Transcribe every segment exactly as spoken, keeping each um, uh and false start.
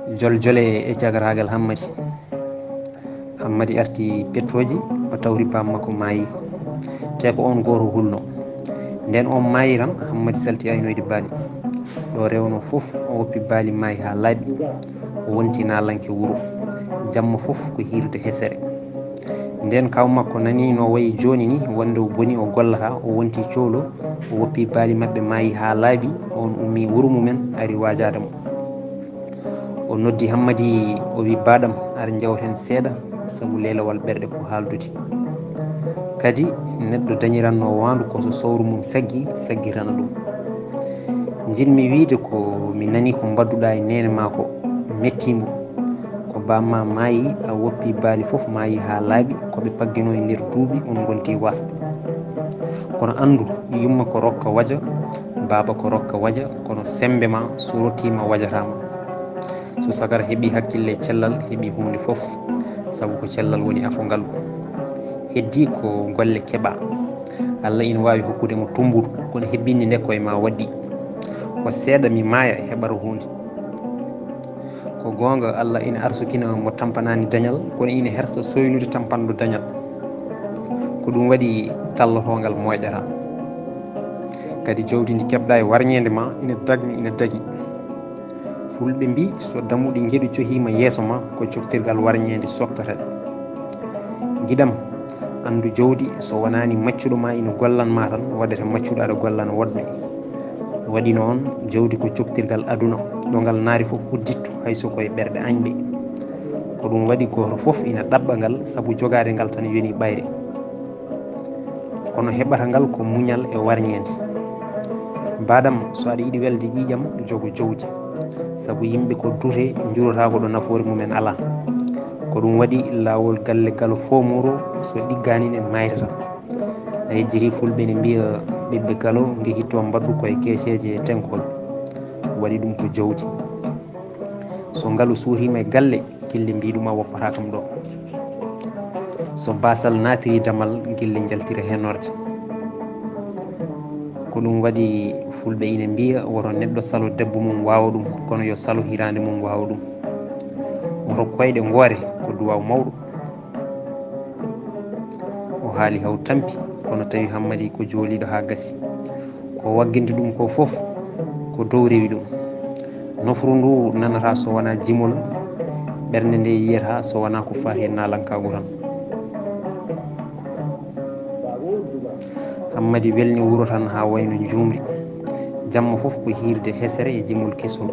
Joljole e jagaraagal Hammadi. Hammadi arti pettooji, o tawri baam makko maayi. Te ko oon gooto hulno. Nden oon maayi tan, Hammadi salti aynoyde baali. Ɗo rewno fof, o woppi baali maayi haa laaɓi. O wonti naalanke wuro. Jamma fof ko hiirde hesere. Nden kaaw makko nani no wayi jooni ni, wonde o boni, o gollataa, o wonti coolo, o woppi baali maɓɓe maayi haa laaɓi, oon ummi wuro mumen, ari waajaade mo. O noddi Hammadi, o wi, "Baaɗam, ar njawten seeɗa, sabu leelewal ɓerɗe ko haaldude." Kadi neɗɗo dañiranno waandu ko so sawru mum saggi, saggitana ɗum. Njiɗmi wiide ko mi nani ko mbaɗduɗaa e neene maa ko metti mbo. Ko baam maa maayi, a woppi baali fof maayi haa laaɓi, ko ɓe pagginoo e nder duuɓi, on ngonti waasɓe. Kono anndu, yumma ko rokka waja, baaba ko rokka waja, kono semmbe ma so rokkiima wajataa ma. So sagara heɓii hakkille e cellal, heɓii huunde fof, sabu ko cellal woni afo ngalu. Heddii ko golle keɓaa. Allah ina waawi hokkude mo tummbudu, kono hebbinde nde ko e ma waɗɗii. Ko seeɗa mi maaya heɓata huunde. Ko goonga, Allah ina arsukina mo tampanaani dañal, kono ina hersa sooynude tampanɗo dañal. Ko ɗum waɗi tallotoongal moƴƴataa. Kadi jawdi ndi keɓɗaa e warñeende ma ina dagni, ina dagi. Fulɓe mbii, so dammuɗi ngeɗu cohiima yeeso ma, ko coktirgal warñeende soktata ɗe. Giɗam, anndu jawdi, so wonaani maccuɗo ma ina gollan ma tan, waɗata maccuɗo aɗa gollana woɗɓe. Waɗi noon, jawdi ko coktirgal aduna, ɗo ngal naati fof udditto, hay so ko e ɓerɗe añɓe. Ko ɗum waɗi gooto fof ina ɗaɓɓa ngal, sabu jogaade ngal tan yoni ɓayre. Kono heɓata ngal ko muñal e warñeende. Baaɗam, so aɗa yiɗi welde ƴiiƴam, jogo jawdi. Sabu yimɓe ko dute, njurotaako ɗo nafoore mumen alaa. Ko ɗum waɗi laawol galle galo fof muuro, so ɗiggaani ne maaytata. A yejjiti fulɓe ne mbiya ɓiɓɓe galo nge hitto mbaɗɗu koye keeceeje e tenkooɓe. Waɗi ɗum ko jawdi. So ngalu suuriima e galle, gille mbii ɗum a woppataa kam ɗo. So baasal naatiri damal, gille njaltira heenorde. Ko ɗum waɗi fulɓe ina mbiya woto neɗɗo salo debbo mum waawa ɗum, kono yo salo hiraande mum waawa ɗum. Woto koyɗe ngoore ko duwaaw mawɗo. O haali haw tampi, kono tawi Hammadi ko jooliiɗo haa gasi. Ko wagginta ɗum ko fof, ko dow rewi ɗum. Nofru ndu nanata so wonaa jimol, ɓernde nde yiyata so wonaa ko faati e naalankaagu tan. Hammadi welni wuro tan haa wayno njuumri. Jamma fof ko hiirde hesere e jimol kesol.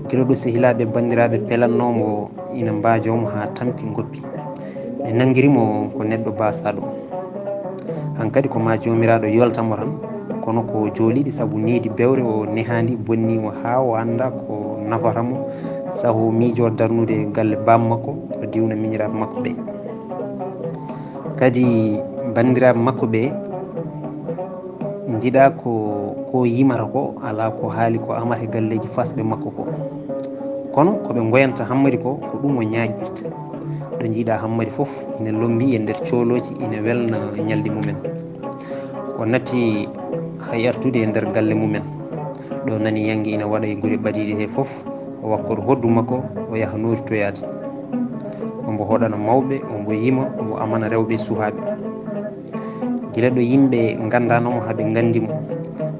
Gila ɗo sehilaaɓe banndiraaɓe pelannoo mo ina mbaajoo mo haa tampi ngoppi. Ɓe nanngiri mo ko neɗɗo baasaaɗo. Hankadi ko ma Joomiraaɗo yolta mo tan, kono ko jooliiɗi sabu needi bewre o nehaandi bonni mo haa o annda ko nafata mo, saho miijoo darnude galle baam makko, o diwna miñiraaɓe makko ɓe. Kadi banndiraaɓe makko ɓe njiɗa ko, ko yimata ko, alaa ko haali ko amata e galleeji fasɓe makko ko. Kono ko ɓe ngoyanta Hammadi ko, ko ɗum o ñaaƴirta. Ɗo njiɗa Hammadi fof ina lommbi e nder coolooji, ina welna ñalɗi mumen. O natti hay artude e nder galle mumen. Ɗo nani yannge ina waɗa e gure ɓadiiɗe he fof, o wakkoto hoddu makko, o yaha noori toyaade. Ombo hoɗana mawɓe, ombo yima, ombo amana rewɓe e suhaaɓe. Gila ɗo yimɓe nganndaano mo haa ɓe nganndi mo,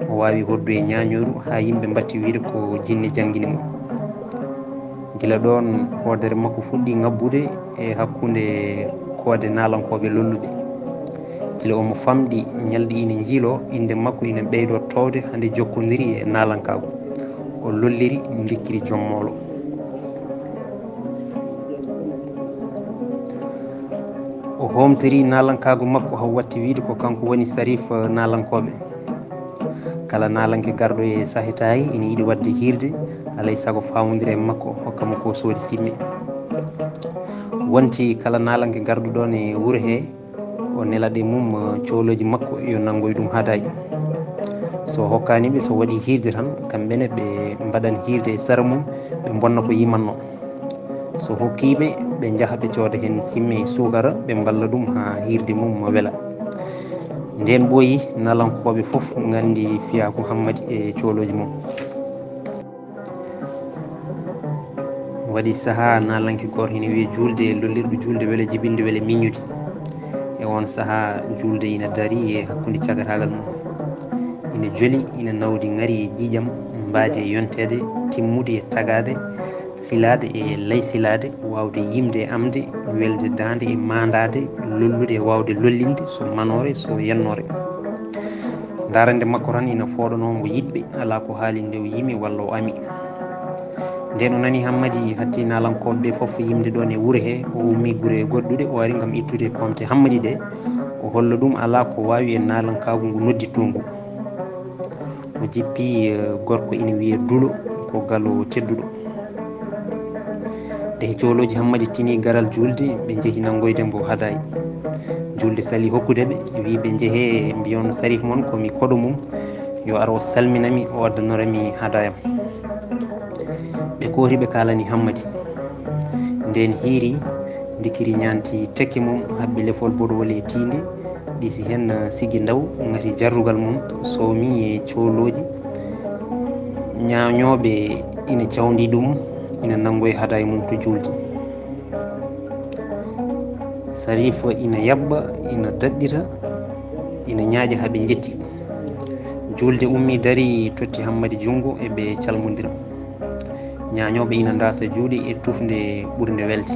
o waawi hoddu e ñaañooru haa yimɓe mbatti wiide ko jinne janngini mo. Gila ɗoon hoodere makko fuɗɗi ŋabbude e hakkunde koode naalankooɓe lolluɓe. Gila omo famɗi, ñalɗi ina njiiloo, innde makko ina ɓeydoo toowde haa nde jokkondiri e naalankaagu. O lolliri ndikkiri jommoolo. O hoomtiri naalankaagu makko haa watti wiide ko kanko woni Sariif naalankooɓe. Kala naalanke garɗo e Sahitaayi ina yiɗi waɗde hiirde, alay sago faamondira e makko, hokka mo ko soodi simme. Wonti kala naalanke garɗo ɗoon e wuro he, o nela ɗe mum, eh, coolooji makko yo nanngoy ɗum hadaaji. So hokkaani ɓe, so waɗi hiirde tan, kamɓe ne ɓe mbaɗan hiirde e sara mum, ɓe mbonna ko yimannoo. So hokkii ɓe, ɓe njaha ɓe cooda heen simme e suukara, ɓe mballa ɗum haa hiirde mum wela. Ndeen ɓooyi, naalankooɓe fof nganndi fiyaaku Hammadi e coolooji mum. Waɗi sahaa naalanke gooto ina wiyee juulde e lollirɗo juulde wele jibinde wele miññude. E oon sahaa juulde ina darii e hakkunde cagataagal mum. Ina joli, ina nawdi ŋari e ƴiiƴam, mbaadi e yonteede, timmude e tagaade, silaade e laysilaade, waawde yimde e amde, welde daande e maandaade, lollude e waawde lollinde, so manoore, so yennoore. Daarannde makko tan ina fooɗanoo mo yiɗɓe, alaa ko haali nde o yimi walla o ami. Ndeen o nani Hammadi hatti naalankooɓe ɓe fof yimde ɗoon e wuro he, o ummii gure goɗɗuɗe, o ari ngam ittude pomte Hammadi ɗe, o holla ɗum alaa ko waawi e naalankaagu ngu noddittoo ngu. O jippi, eh, gorko ina wiyee Dulo, ko galo tedduɗo. Nde he coolooji Hammadi tini garal juulde, ɓe njehi nanngoyde mbo hadaay. Juulde sali hokkude ɓe, wi ɓe njehee mbiyon Sarif mon ko mi koɗo mum, yo ar o salmina mi, o addanora mi hadaayam. Ɓe kooti ɓe kaalani Hammadi. Ndeen hiiri, ndikiri ñaanti tekke mum, habbi lefol boɗowol e tiinde, ɗisi heen sigi ndaw, ŋati jarrugal mum, soomi e coolooji. Ñaañooɓe ina cawndi ɗum, ina nanngoy hadaay mum to juulde. Sarif ina yaɓɓa, ina daɗɗita, ina ñaaƴa haa ɓe njetti. Juulde ummii darii, totti Hammadi junngo, e ɓe calmondira. Ñaañooɓe ina ndaasa juuɗe e tufnde ɓurnde welde.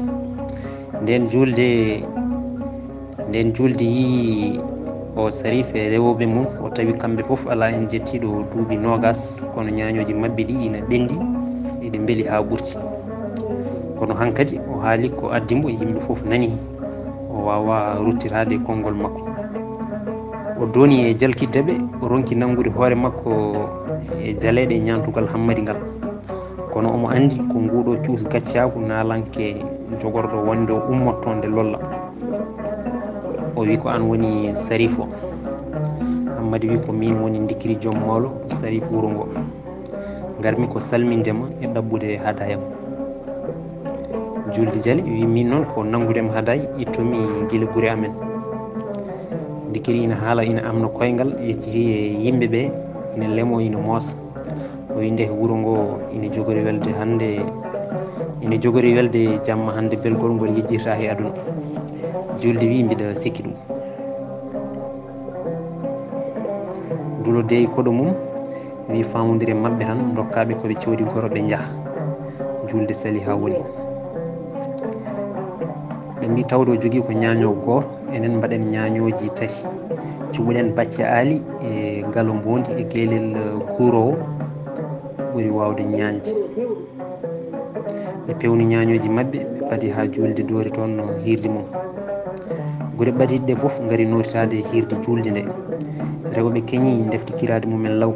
Ndeen juulde, ndeen juulde yii o Sarif e rewooɓe mum, o tawi kamɓe fof alaa heen jettiiɗo duuɓi noogaas, kono ñaañooji maɓɓe ɗi ina ɓenndi, eɗi mbeli haa ɓurti. Kono hankadi o haali ko addi mbo, yimɓe fof nani, o waawaa ruttiraade konngol makko. O dooni e jalkitde ɓe, o ronki nanngude hoore makko e jaleeɗe ñaantugol Hammadi ngal. Kono omo anndi ko nguuɗo cuus gaccaagu naalanke jogorɗo wonde o ummotoo nde lolla. O wi ko aan woni Sarif o. Hammadi wi ko miin woni ndikiri joom moolo Sarif wuro ngo. Ngarmi ko salminde ma e ɗaɓɓude hadaayam. Juulde jali wi miin noon ko nanngude ma hadaay ittu mi gila gure amen. Ndikiri ina haala, ina amna koyngal, yecciti e yimɓe ɓe, ina lemo, ina moosa. O wi nde wuro ngo ina jogori welde hannde, ina jogori welde jamma hannde, belgol ngol yejjirta he aduna. Juulde wi mbiɗa sikki ɗum. Dulo dey koɗo mum wi faamondire maɓɓe tan, ndokkaɓe ko ɓe coodi goro ɓe njaha. Juulde sali haa woni. Ɓe mbi tawde o jogii ko ñaaño gooto, enen mbaɗen ñaañooji tati. Cuɓuɗen Bacca Aali e Galo Mboondi e Geelel Guuroowo ɓuri waawde ñaañde. Ɓe pewni ñaañooji maɓɓe, ɓe padi haa juulde doori toon hiirde mum. Gure ɓadiiɗe ɗe fof ngari nootitaade hiirde juulde nde. Rewɓe keñi ndefti kiraade mumen law.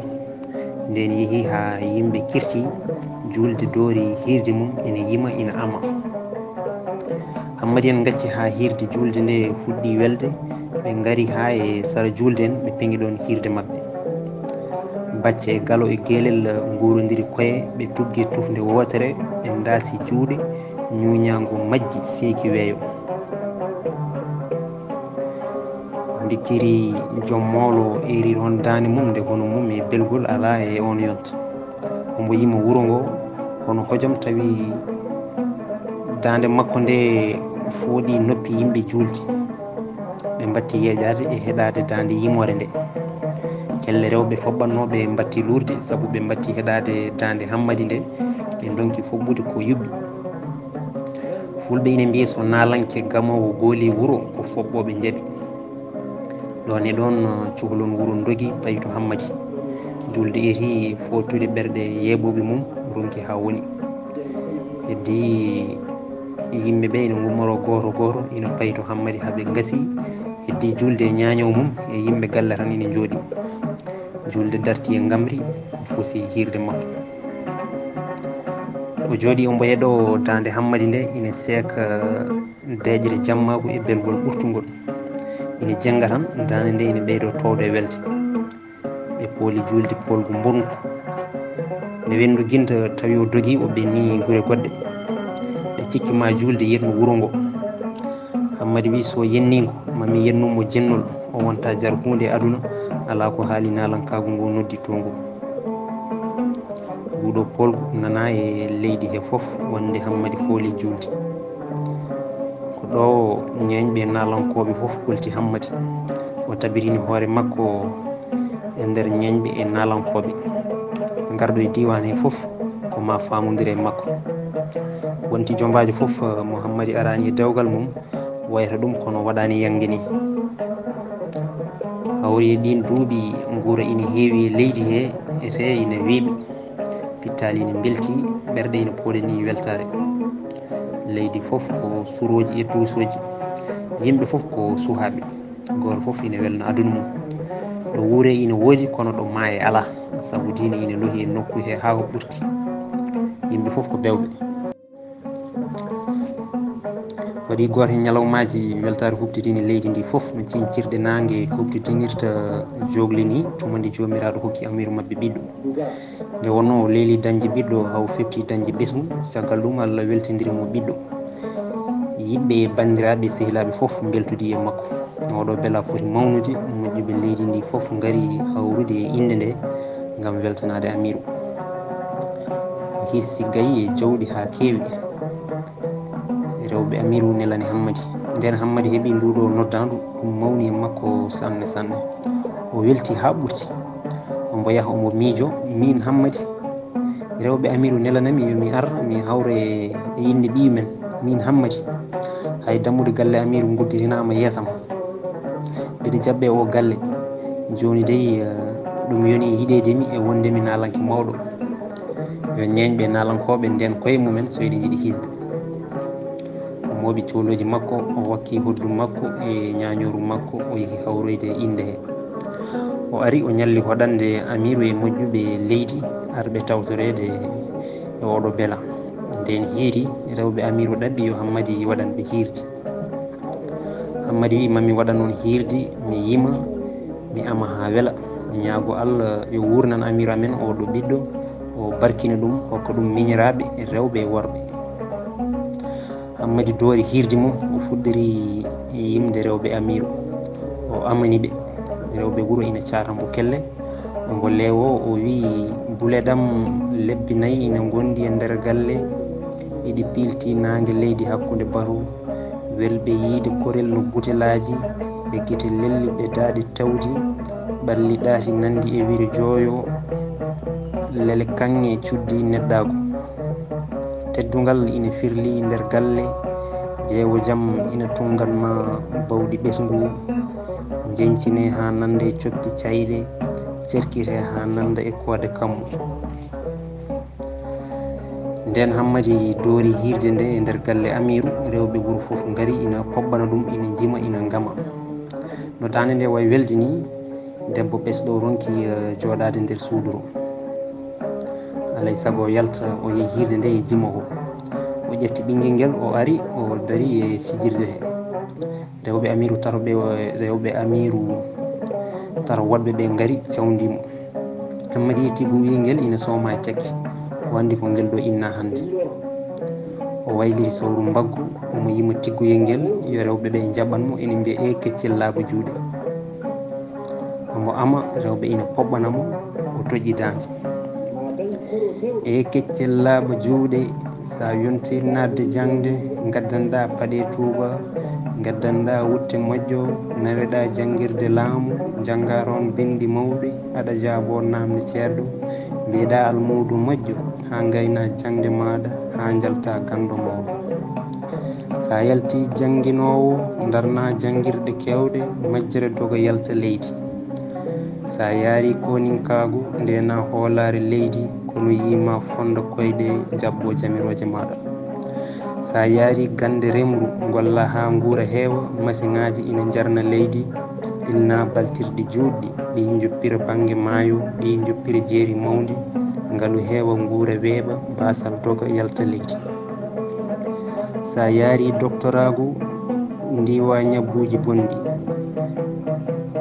Ndeen yehi haa yimɓe kirti, juulde doori hiirde mum ina yima ina ama. Hammadi en ngacci haa hiirde juulde nde fuɗɗi welde, ɓe ngari haa e sara juulde en, ɓe peŋi ɗoon hiirde maɓɓe. Bacca e Galo e Geelel nguurondiri koye, ɓe tuggi e tufnde wootere, ɓe ndaasi juuɗe, ñuuñaango majji seeki weeyo. Ndikiri joom moolo eeri toon daande mum nde hono mum e belgol alaa e oon yonta. Omo yima wuro ngo hono hojom, tawi daande makko nde fooɗi noppi yimɓe juulde. Ɓe mbatti yeeƴaade e heɗaade daande yimoore nde. Kelle rewɓe foɓɓannooɓe mbatti luurde, sabu ɓe mbatti heɗaade daande Hammadi nde, ɓe ndonki foɓɓude ko yuɓɓi. Fulɓe ina mbiya so naalanke gamoowo gooli wuro, ko foɓɓooɓe njaɓi. Ɗoon e ɗoon, cukalon wuro ndogi payi to Hammadi. Juulde eti footude ɓerɗe yeeɓooɓe mum, ronki haa woni. Heddii yimɓe ɓe ina ngummoroo gooto gooto, ina payi to Hammadi haa ɓe ngasi. Heddii juulde e ñaaño mum e yimɓe galle tan ina njooɗi. Juulde darti e ngamri, fusi hiirde makko. O jooɗii omo heɗoo daande Hammadi nde ina seeka deeƴre jammaagu e belgol ɓurtungol. Ina jennga tan, daande nde ina ɓeydoo toowde e welde. Ɓe pooli juulde poolgu mbonngu. Nde wenndu ginta tawi o dogii, o ɓenni gure goɗɗe. Ɓe cikki ma juulde yetno wuro ngo. Hammadi wi so yenni ngo, ma mi yennu mo jennol, o wonta jar huunde e aduna, alaa ko haali naalankaagu ngu noddittoo ngu. Ɗuuɗo poolgu nana e leydi he fof wonde Hammadi fooli juulde. Ko ɗo ñeeñɓe naalankooɓe fof ɓolti Hammadi. O tabirini hoore makko e nder ñeeñɓe e naalankooɓe. Ngarɗo e diiwaan he fof ko ma faamondire e makko. Wonti jombaajo fof mo Hammadi araani e dewgal mum wayata ɗum kono waɗaani yannge ni. Hawri e ɗiin duuɓi nguura ina heewi e leydi he, ete ina weeɓi. Pittaali ina mbelti, ɓerɗe ina pooɗe ni weltaare. Leydi fof ko surooji e duusooji. Yimɓe fof ko suhaaɓe. Gooto fof ina welna aduna mum. Ɗo wuure ina woodi kono ɗo maaye alaa, sabu diine ina lohi e nokku he haa ɓurti. Yimɓe fof ko bewɓe. Waɗi gooto heen ñalawmaaji weltaare huɓtitini leydi ndi fof no ciñcirɗe naange huɓtitinirta joogli ni, tuma nde Joomiraaɗo hokki amiiru maɓɓe ɓiɗɗo. Nde wonnoo o leeli dañde ɓiɗɗo, haa o feɓti dañde ɓesngu, caggal ɗum Allah weltindiri mo ɓiɗɗo. Yiɓɓe e banndiraaɓe e sehilaaɓe fof mbeltodi e makko. Oɗo bela foti mawnude, moƴƴuɓe leydi ndi fof ngari hawrude e innde nde ngam weltanaade amiiru. O hirsi gayi e jawdi haa keewi. Rewɓe amiiru nelani Hammadi. Ndeen Hammadi heɓi nduuɗo noddaandu, ɗum mawni e makko sanne sanne. O welti haa ɓurti. Omo yaha omo miijo, miin Hammadi, rewɓe amiiru nelanami yo mi ar, mi hawra e, e innde ɓiyu men, miin Hammadi. Hay dammuɗe galle amiiru ngudditinaama yeesam. Mbiɗa jaɓɓe o galle. Jooni dey, eh, ɗum yoni e hiɗeede mi e wonde mi naalanke mawɗo. Yo ñeeñɓe naalankooɓe ndeen koye mumen so eɗi njiɗi hisde. O mooɓi coolooji makko, o wakki hoddu makko e ñaañooru makko, o yehi hawroyde e innde he. O ari, o ñalli hoɗande amiiru e moƴƴuɓe leydi arɓe tawtoreede e oɗo bela. Ndeen hiiri, rewɓe amiiru ɗaɓɓi yo Hammadi waɗan ɓe hiirdi. Hammadi wi'i, "Mami waɗan on hiirdi, mi yima, mi ama haa wela. Mi ñaago Allah yo wuurnan amiiru amen oɗo ɓiɗɗo, o barkina ɗum, hokka ɗum miñiraaɓe rewɓe e worɓe." Hammadi doori hiirdi mum, o fuɗɗori yimde rewɓe amiiru. O amani ɓe. Rewɓe wuro ina caata mbo kelle. Mbo leewo, o wi'i, "Buleɗam lebbi nayi ina ngondi e nder galle, iɗi piilti naange leydi hakkunde baro, welɓe yiide korel no butelaaji, ɓe gite lelli, ɓe daaɗe tawdi, ɓalli ɗaati nandi e wiri jooyo, lele kaŋŋe cuddi neɗɗaagu. Teddungal ina firli nder galle, jeewo jam ina tunngan ma bawɗi ɓesngu, njeñcine haa nanda e coppi cayɗe, cerkite haa nanda e koode kammu." Ndeen Hammadi doori hiirde nde e nder galle amiiru, rewɓe wuro fof ngari ina poɓɓana ɗum, ina njima, ina ngama. No daande nde wayi welde ni, debbo ɓesɗo ronki, eh, jooɗaade nder suuduro. Alay sago o yalta, o yehi hiirde nde e jimowol. O ƴefti ɓinngel ngel, o ari, o dari e fijirde he. Rewɓe amiiru taroɓe, rewɓe amiiru taro woɗɓe ɓe ngari cawndi mo. Hammadi yetti gum wi'i ngel ina sooma e cagge. O anndi ko ngel ɗo inna hannde. O wayliti sawru mbaggu, omo yima tigguyel ngel, yo rewɓe ɓe njaɓan mo, ina mbiya, "Ee keccel laaɓa juuɗe." Omo ama, rewɓe ina poɓɓana mo, o toƴƴi daande. "Ee keccel laaɓa juuɗe, sa yontii naatde jaŋde, ngaddanɗaa paɗe tuuba, ngaddanɗaa wutte moƴƴo, naweɗaa janngirde laamu, janngaa toon binndi mawɗi, aɗa jaaboo naamne ceerɗo, mbiyeɗaa almuudo moƴƴo, haa ngaynaa jaŋde maaɗa, haa njaltaa ganndo mawɗo. Sa yaltii jannginoowo, ndarnaa janngirɗe keewɗe, majjere doga yalta leydi. Sa yaarii kooninkaagu, ndeenaa hoolaare leydi, kono yiima fonda koyɗe, jaɓɓoo jamirooje maaɗa. Sa yaarii gannde remru, ngollaa haa nguura heewa, masiŋaaji ina njarna leydi, ilnaa baltirɗi juutɗi, ɗi njoppira bannge maayo, ɗi njoppira jeeri mawndi, ngalu heewa, nguura weeɓa, baasal doga, yalta leydi." Sa yaarii doktoraagu, ndiiwa ñabbuuji bonɗi.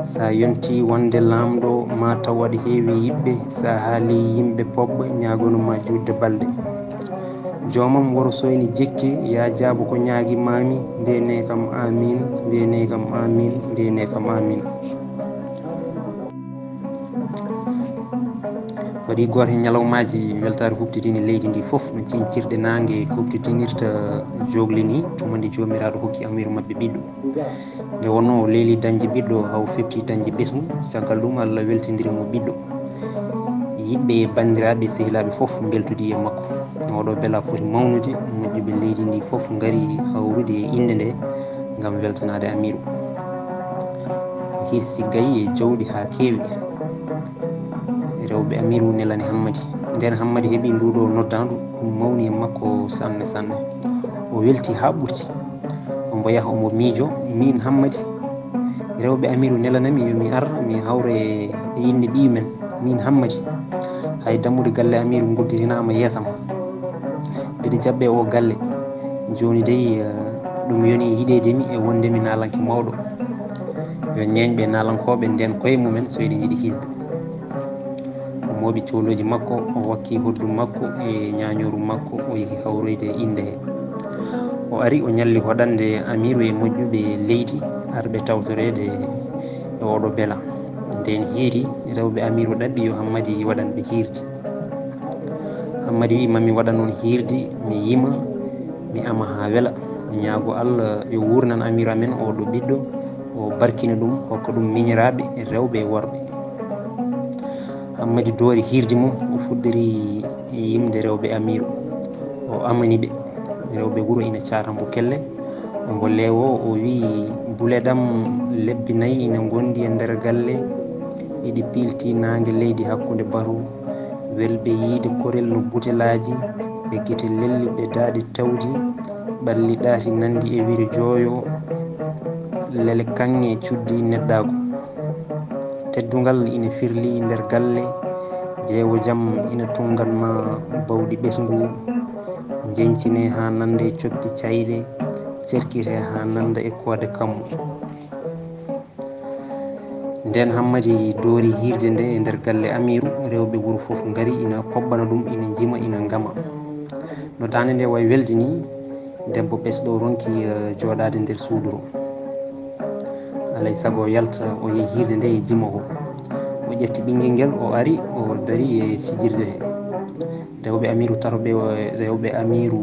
Sa yontii wonde laamɗo, ma taw aɗa heewi yiɓɓe, sa haalii yimɓe poɓɓa, ñaagano ma juutde balɗe. Joomam woro soyni jikke, ya jaabo ko ñaagi maami, mbiyane kam aamiin, mbiyane kam aamiin, mbiyane kam aamiin. Ko Wi gooto heen ñalawmaaji, weltaare huɓtitini leydi ndi fof no ciñcirɗe naange huɓtitinirta jookli ni, tuma nde Joomiraaɗo hokki amiiru maɓɓe ɓiɗɗo. Nde wonnoo o leeli dañde ɓiɗɗo, haa o feɓti dañde ɓesngu, caggal ɗum Allah weltindiri mo ɓiɗɗo. Yiɓɓe e banndiraaɓe e sehilaaɓe fof mbeltodii e makko. Oɗo bela foti mawnude, moƴƴuɓe leydi ndi fof ngari hawrude e innde nde ngam weltanaade amiiru. O hirsi gayi e jawdi haa keewi. Rewɓe amiiru nelani Hammadi. Ndeen Hammadi heɓi nduuɗo noddaandu, ɗum mawni e makko sanne sanne. O welti haa ɓurti. Omo yaha omo miijo, "Miin Hammadi, rewɓe amiiru nelanami yo mi ar, mi hawra e, e innde ɓiy men, miin Hammadi. Hay dammuɗe galle amiiru ngudditinaama yeesam. Mbiɗa jaɓɓe o galle. Jooni dey, eh, ɗum yoni yiɗeede mi e wonde mi naalanke mawɗo. Yo ñeeñɓe naalankooɓe ndeen koye mumen so eɗi njiɗi hisde." O mooɓi coolooji makko, o wakki hoddu makko e ñaañooru makko, o yehi hawroyde e innde he. O ari, o ñalli hoɗande amiiru e moƴƴuɓe leydi arɓe tawtoreede e oɗo bela. Ndeen hiiri, rewɓe amiiru ɗaɓɓi yo Hammadi waɗan ɓe hiirdi. Hammadi wi'i, "Mami waɗan on hiirdi, mi yima, mi ama haa wela. Mi ñaago Allah yo wuurnan amiiru amen oɗo ɓiɗɗo, o barkina ɗum, hokka ɗum miñiraaɓe rewɓe e worɓe." Hammadi doori hiirdi mum, o fuɗɗori yimde rewɓe amiiru. O amani ɓe. Rewɓe wuro ina caata mbo kelle. Mbo leewo, o wi'i, "Buleɗam lebbi nayi ina ngondi e nder galle, iɗi piilti naange leydi hakkunde baro, welɓe yiide korel no butelaaji, e gite lelli ɓe daaɗe tawdi, ɓalli ɗaati nandi e wiri jooyo, lele kaŋŋe cuddi neɗɗaagu. Teddungal ina firli nder galle, jeewo jam ina tunngan ma bawɗi ɓesngu, njeñcine haa nanda e coppi cayɗe, cerkite haa nanda e koode kammu." Ndeen Hammadi doori hiirde nde e nder galle amiiru, rewɓe wuro fof ngari ina poɓɓana ɗum, ina njima, ina ngama. No daande nde wayi welde ni, debbo ɓesɗo ronki, eh, jooɗaade nder suuduro. Alay sago o yalta, o yehi hiirde nde e jimowol. O ƴefti ɓinngel ngel, o ari, o dari e fijirde he. Rewɓe amiiru taroɓe, rewɓe amiiru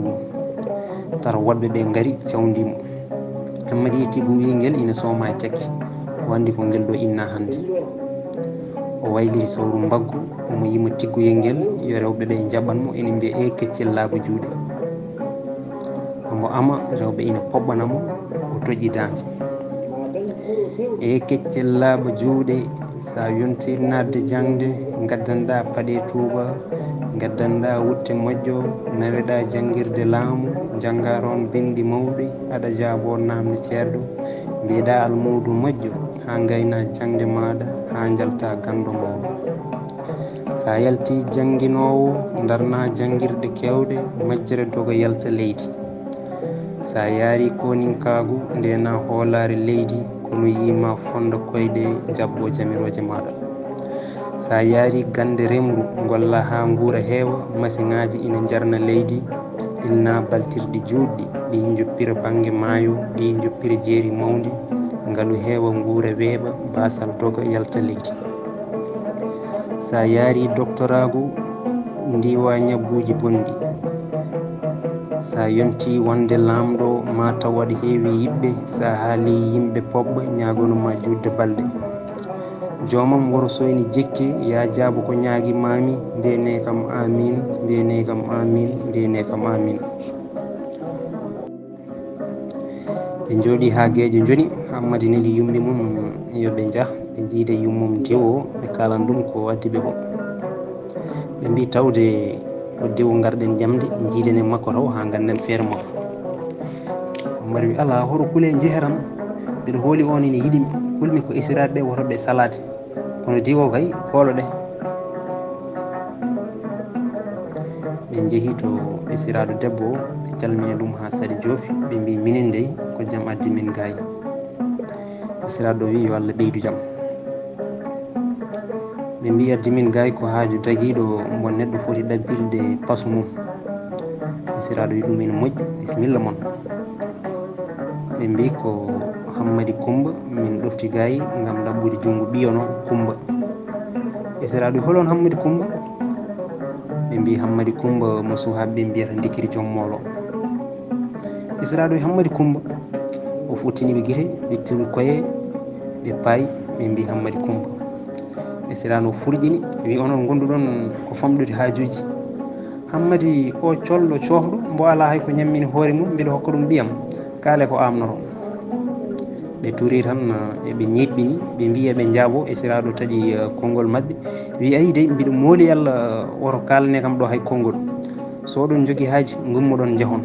taro woɗɓe ɓe ngari cawndi mo. Hammadi tiggu wi'i ngel ina sooma e cakki. O anndi ko ngel ɗo inna hannde. O wayliti sawru mbaggu, omo yima tigguyel ngel, yo rewɓe ɓe njaɓan mo, ina mbiya, "Ee keccel laaɓa juuɗe." Omo ama, rewɓe ina poɓɓana mo, o toƴƴi daande. "Ee keccel laaɓa juuɗe, sa yontii naatde jaŋde, ngaddanɗaa paɗe tuuba, ngaddanɗaa wutte moƴƴo, naweɗaa janngirde laamu, njanngaa toon binndi mawɗi, aɗa jaaboo naamne ceerɗo, mbiyeɗaa almuudo moƴƴo, haa ngaynaa jaŋde maaɗa, haa njaltaa ganndo mawɗo. Sa yaltii jannginoowo, ndarnaa janngirɗe keewɗe, majjere doga yalta leydi. Sa yaarii kooninkaagu, ndeenaa hoolaare leydi, kono yiima fonda koyɗe, jaɓɓoo jamirooje maaɗa. Sa yaarii gannde remru, ngollaa haa nguura heewa, masiŋaaji ina njarna leydi, ilnaa baltirɗi juutɗi, ɗi njoppira bannge maayo, ɗi njoppira jeeri mawndi, ngalu heewa, nguura weeɓa, baasal doga, yalta leydi. Sa yaarii doktoraagu, ndiiwaa ñabbuuji bonɗi. Sa yontii wonde laamɗo, maa taw aɗa heewi yiɓɓe, sa haalii yimɓe poɓɓa, ñaagono ma juutde balɗe. Joomam woro so ina jekke, yaa jaabo ko ñaagimaami, mbiyanee kam aamiin, mbiyanee kam aamiin, mbiyanee kam aamiin." Ɓe njooɗii haa geeƴo njoni, Hammadi neli yumɓe mum yo ɓe njah, ɓe njiida yummum dewo, ɓe kaalan ɗum ko addi ɓe ko. Ɓe mbii, "Tawde ko dewo ngarɗen ƴamde, njiiden e makko taw haa ngannden feere makko." Hammadi wi, "Alaa, hoto kule njeheram, mbiɗo hooli on ina yiɗi mi, kulmi ko esiraaɓe ɓe woto ɓe salaade." Kono diwo kay, koolo ɗe. Ɓe njehi to esiraaɗo debbo o, ɓe calmini ɗum haa saɗi joofi. Ɓe mbii, "Minin dey, ko jam addi min gaay." Esiraaɗo wii, "Yo Allah ɓeydu jam." Ɓe mbii, "Addi min gaay ko haaju dagiiɗo mo neɗɗo foti ɗabbirde pasu mum." Esiraaɗo wii, "Ɗum ene moƴƴi, bisimilla mon." Ɓe mbii, "Ko Hammadi Kummba min ɗofti gaay ngam ɗaɓɓude junngo ɓiyo no Kummba." Esiraaɗo wii, "Hol on Hammadi Kummba?" Ɓe mbi Hammadi Kummba mo suhaaɓe ɓe mbiyata Ndikiri Joom Moolo. Esiraaɗo e Hammadi Kummba. O futtini ɓe gite, ɓe turi koye, ɓe paayi, ɓe mbi Hammadi Kummba. Esiraaɗo furƴini, wi onon ngonduɗon ko famɗude haajuuji. Hammadi o colɗo coofɗo, mbo alaa hay ko ñammini hoore mum, mbiɗo hokka ɗum ɓiyam. Kaale ko amnoto. Ɓe turi tan, eɓe ñiiɓɓini, ɓe mbi eɓe njaabo. Esiraaɗo taƴi, eh, konngol maɓɓe. Wi ayi dey, mbiɗo mooli Alla, woto kaalane kam ɗo hay konngol. So oɗon njogii haaji, ngummoɗon njahon.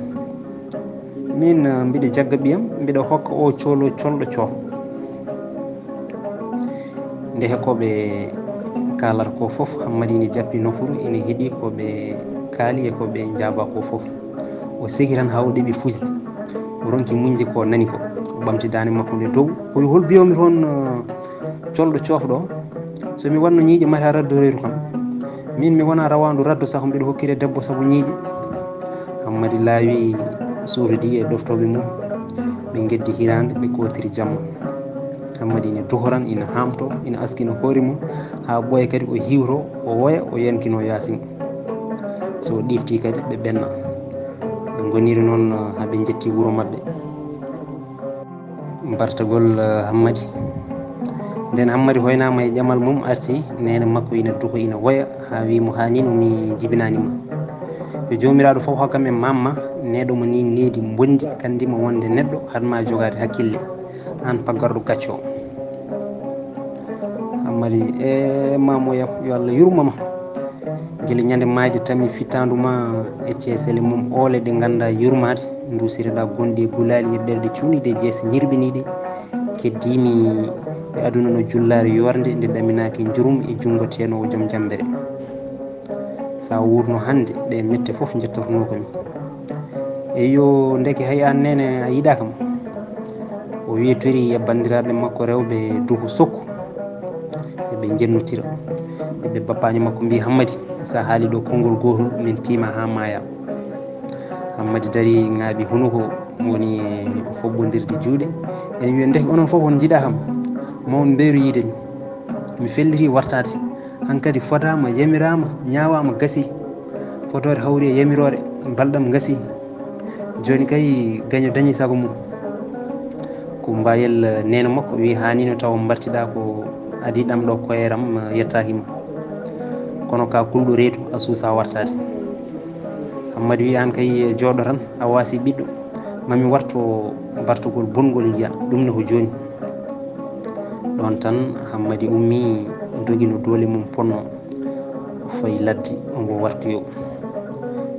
Min, eh, mbiɗo jagga ɓiyam, mbiɗo hokka o coolo colɗo coofɗo. Nde ko ɓe kaalata ko fof, Hammadi ina jappi nofuru, ina heɗi ko ɓe kaali e ko ɓe njaaba ko fof. O seki tan haa o ɗeɓi fusde. O ronki muñde ko nani ko. O ɓamti daande makko nde dow. O wi, "Hol mbiyoomi toon, eh, colɗo coofɗo? So mi waɗno ñiiƴe, mata raddoroyru kam. Min mi wona rawaandu raddo, saho mbiɗo hokkire debbo sabu ñiiƴe." Hammadi laawi, suutodii e ɗoftooɓe mum. Ɓe ngeddi hiraande, ɓe kootiri jamma. Hammadi ina duhoran, ina haamto, ina askino hoore mum, haa ɓooya kadi o hiwto, o woya, o yankino yaasin. So o ɗifti kadi, ɓe ɓenna. Ɓe ngoniri noon, haa ɓe njetti wuro maɓɓe. Bartagol, eh, Hammadi. Nden Hammadi hoynaama e ƴamal mum, arti, neene makko ina duho, ina woya, haa wi mo, "Haa ni no mi jibinaani ma. Yo Joomiraaɗo fof hokkam e mamma, neɗɗo mo ni needi mbondi, kandi mo wonde neɗɗo, haɗ ma jogaade hakkille, aan paggarɗo gacco." Hammadi, "E maamoyam, yo Allah yurmama. Gila ñande maayde tammi fittaandu ma e ceesele mum oole ɗe ngannda yurmaade, ndusiriɗa gonɗi e gulaali e ɓerɗe cuuniiɗe e jeese ñirɓiniiɗe. Keddiimi e aduna no jullaare yoorde nde ɗaminaaki njurum e junngo teenoowo joom jammbere. Sa wuurno hannde, ɗe mette fof njettornooka mi. Eyyo, ndeke hay aan neene a yiɗaa kam." O weetori e banndiraaɓe makko rewɓe duho sokku. Eɓe njennotira. Eɓe bappaani makko mbi, "Hammadi, sa haali ɗo konngol gootol, min piima haa maaya." Hammadi dari, ŋaaɓi hunuko, woni e foɓɓondirde juuɗe. Ene wiya, "Ndeke onon fof on njiɗaa kam, ma on mbeeru yiide mi. Mi felliti wartaade. Hankadi fodaama, yamiraama, ñaawaama, gasi. Fodoore hawri e yamiroore, balɗam ngasi. Jooni kay gaño dañi sago mum." Ko mbayel, eh, neene makko wi, "Haa ni no tawa mbartiɗaa ko adii ɗam ɗo koyeram, eh, yettaaki ma. Kono ka kulɗo reedu a suusa wartaade." Hammadi wi, "Aan kay, eh, jooɗo tan, a waasi ɓiɗɗo. Mami warto bartugol bongol njiya, ɗum ne ko jooni." Ɗoon tan Hammadi ummii, dogi no doole mum ponnoo, fayi ladde, omo wartoyoo.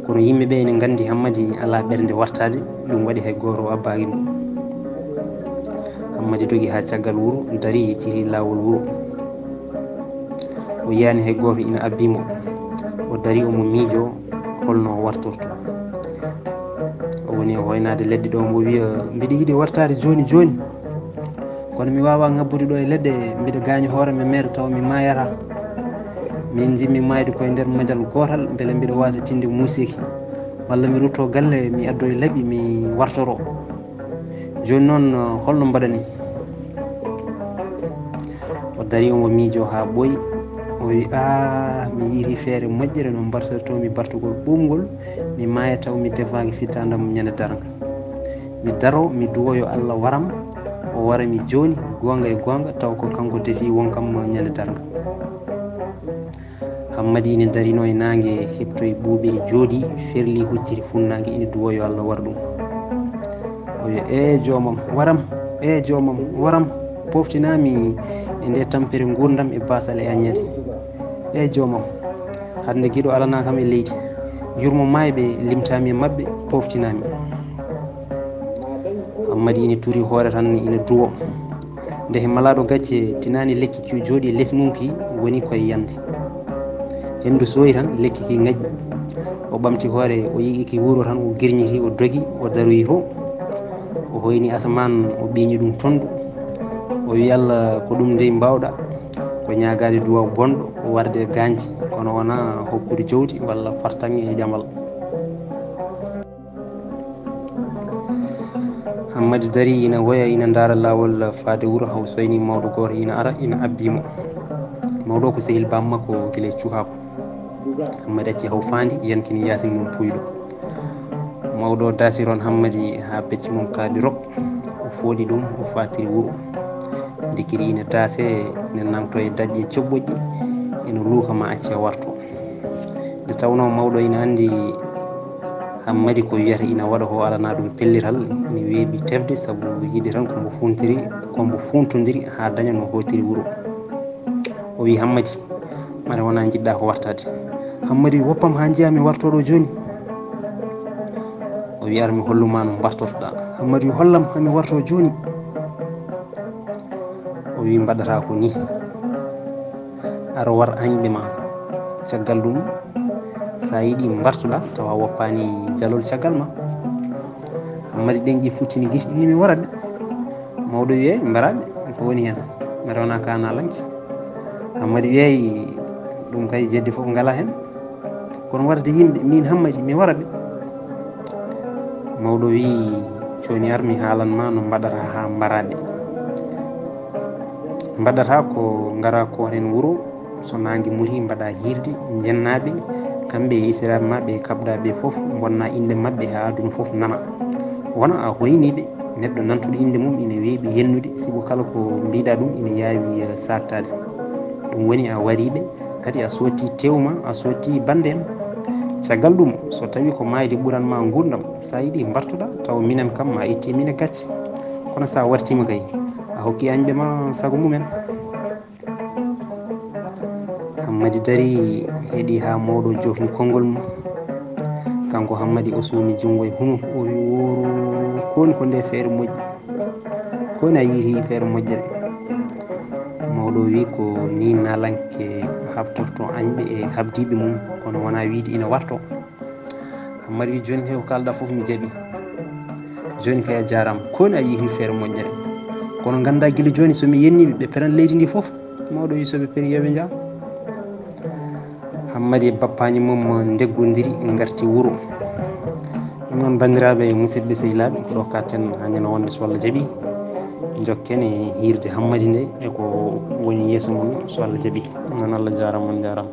Kono yimɓe ɓe ene nganndi Hammadi alaa ɓernde wartaade, ɗum waɗi hay gooto abbaaki mo. Hammadi dogi haa caggal wuro, darii, yecciti laawol wuro. O yiyaani hay gooto ina abbii mo. O darii, omo miijoo hol no o wartortoo. O woni e hoynaade leɗɗe ɗo, omo wiya, "Mbiɗa yiɗi wartaade jooni jooni. Kono mi waawaa ŋabbude ɗo e leɗɗe, mbiɗa gaañi hoore am e meere tawa mi maayataa. Min njiɗmi maayde ko e nder majal gootal, mbele mbiɗa waasa tinde muuseeki. Walla mi ruttoo galle, mi addoo e laɓi, mi wartoroo. Jooni noon, hol no mbaɗanmi?" O darii, omo miijoo haa ɓooyi. O wi, "Aa, mi yiitii feere moƴƴere no mbartortoo mi bartugol ɓuuɓngol, mi maaya taw mi defaaki fittaandam ñande darnga. Mi daroo, mi duwoyo Alla waram, o wara mi jooni, goonga e goonga, taw ko kanko defi wonkam ñande darnga." Hammadi ina darinoo e naange, heɓtoo e ɓuuɓiri, jooɗii, ferlii, hucciti funnaange, ina duwoyo Alla war ɗum. O wiya, "Ee joomam, waram, ee joomam, waram, pooftinaami e nde tampere nguurndam e baasal e añaali. Ee joomam, hannde giɗo alanaa kam e leydi. Yurmo maayɓe, limtaami e maɓɓe, pooftinaami." Hammadi ina turi hoore tan, ina duwo. Nde he malaaɗo gacce tinaani lekki ki o jooɗi e les mum ki woni koye yande. Henndu sooyi tan, lekki ki ngaƴƴi. O ɓamti hoore, o yi'i ki wuro tan, o girñiti, o dogi, o daroyi to. O hoyni asamaan, o ɓiiñi ɗum tonndu. O wi, "Alla, ko ɗum dey mbaawɗa? Ko ñaagaade duwaaw bonɗo, warde e gaañde, kono wonaa hokkude jawdi walla fartaŋŋe e jamal." Hammadi darii, ina woya, ina ndaara laawol faade wuro, haa o sooynii mawɗo gooto, ina ara, ina abbii mo. Mawɗo o ko sehil baam makko gila e cukaaku. Hammadi acci haw faandi, yankini yaasin mum puyɗo. Mawɗo o daasiri on Hammadi haa becce mum kaaɗi rok, o fooɗi ɗum, o faatiri wuro. Ndikiri ina daase, ina nangto e daƴƴe coɓɓoƴƴi, ina luuka ma acce warto. Nde tawnoo mawɗo ina anndi Hammadi ko wiyata ina waɗa ko alana ɗum pellital, ina weeɓi tefde sabu yiɗi tan ko mbo funtiri, ko mbo funtondiri haa daña no hootiri wuro. O wi Hammadi, mara wona njiɗɗa ko wartade. Hammadi wi woppam haa njiya mi warto ɗo jooni. O wi ar mi holluma no mbartotoɗa. Hammadi wi hollam hami warto jooni. O wi mbaɗata ko ni. Ar war añɓe ma. Caggal ɗum, sa yiɗi mbartoɗa tawa woppaani jalol caggal ma. Hammadi ɗenƴi futtini giti wi mi waraɓe. Mawɗo wiyay mbaraɓe ko woni hen. Mara wona ka nalanki. Hammadi wiyay ɗum kay jedde fof ngala hen. Kono warde yimɓe min Hammadi mi waraɓe. Mawɗo wi jooni ar mi haalan ma no mbaɗata haa mbaraɓe. Mbaɗata ko ngara ko hen wuro, so naange muti mbaɗa hiirde, njennaɓe, kamɓe e esiraɓe maɓɓe e kaɓɗaɓe fof, bonna innde maɓɓe haa aduna fof nana. Wona a hoyniɓe, neɗɗo nantuɗo innde mum ina weeɓi yennude, sibu kala ko mbiɗa ɗum ina yaawi eh, saktade. Ɗum woni a wariɓe, kadi a sotti tewma, a sotti bande en. Caggal ɗum, so tawi ko mayde ɓuran ma ngurdam, sa yiɗi mbartoɗa, taw minen kam ma itti mine gacce. Kono sa wartima kay, a hokki añɓe ma sago mumen. Hammadi dari heɗi ha mawɗo jofni konngol mum. Kanko Hammadi o suumi junngo e hunuk, o wi woro, koni ko nde feere moƴƴi, koni a yiiti feere moƴƴere. Mawɗo wi ko ni nalanke habtorto añɓe e habdiɓe mum, kono wona wiide ina warto. Hammadi wi joni he ko kalɗa fof mi jaɓi. Joni kay a jarama, koni a yiiti feere moƴƴere. Kono ganda gila joni somi yenniɓe ɓe peran leydi ndi fof. Mawɗo wi soɓe peri yoɓe jaa. Hammadi e bappaji mum ndeggodiri garti wuro. Ɗum noon bandiraɓe e musidɓe sehilaɓe, ko ɗo katten hannde no wonde so Allah jaɓi. Jokken e hiirde Hammadi nde e ko woni yeeso mum so Allah jaɓi. Noon Allah jarama, on jarama.